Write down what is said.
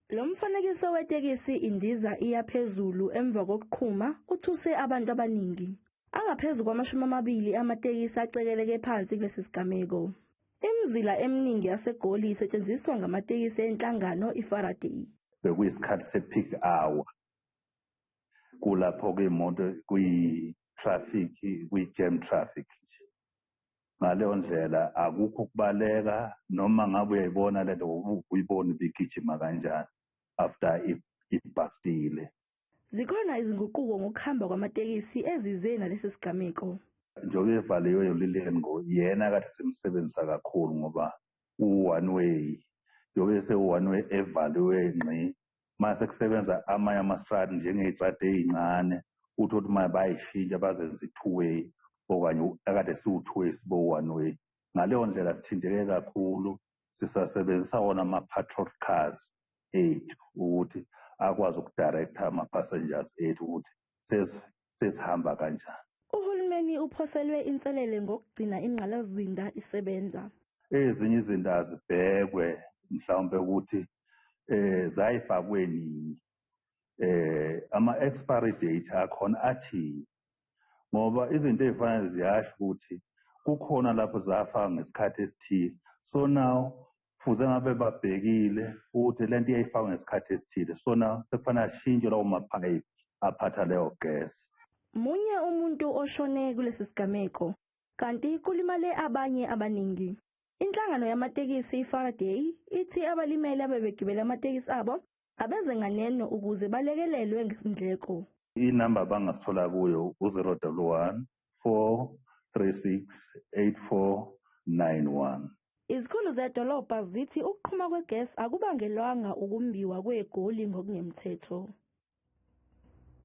Lo mfanekiso wetekisi indiza iya phezulu emva kokuqhuma uthuse abantu abaningi. Angaphezu kwama-20 amatekisi acekeleke phansi kulesi sigameko. Imizila eminingi yaseGoli isetshenziswa ngamatekisi enhlangano iFaraday. Bekuyisikhathi se-peak hour, kulapho iy'moto kwi-traffic, kwi-jam traffic nje. Ngaleyo ndlela akukho ukubaleka, noma ngabe uyayibona lento uyibona ibigijima kanjani after ibhastile. Zikhona izinguquko ngokuhamba kwamatekisi ezize nalesi sigameko. Njengoba evaliwe uLilian yena kade simsebenzisa kakhulu ngoba u-one way, njengoba esewu-one way evaliwe ngqi, mase kusebenza amanye amastradi njengey'tradi ey'ncane, uthole ukuthi manje bayayishintsha bazenze i-two way, okanye akade siwu-two way sibe u-one way. Ngaleyo ndlela sithinteke kakhulu, sisasebenzisa wona ama-patrol cars ethu ukuthi akwazi ukudirecta ama-passengers ethu ukuthi sesihamba kanjani. Uhulumeni uphoselwe inselele ngokugcina ingqalasizinda isebenza. Ezinye izinto azibhekwe mhlawumbe ukuthi zayifakwe nini, ama-expiry date akhona athini, ngoba izinto ey'fana ziyasho ukuthi kukhona lapho zafaka ngesikhathi esithile, so now fuze ngabe babhekile ukuthi lento iyayifakwa ngesikhathi esithile, so now sekufanele ashintshe lawo maphayiphi aphatha leyo gas. Munye umuntu oshone kulesi sigameko, kanti kulimale abanye abaningi. Inhlangano yamatekisi iFaraday ithi abalimele abebegibele amatekisi abo abeze nganeno ukuze balekelelwe ngezindleko. Inamba abangasithola kuyo u-011 436 8491. Izikhulu zedolobha zithi ukuqhuma kwegesi akubangelwanga ukumbiwa kwegoli ngokungemthetho.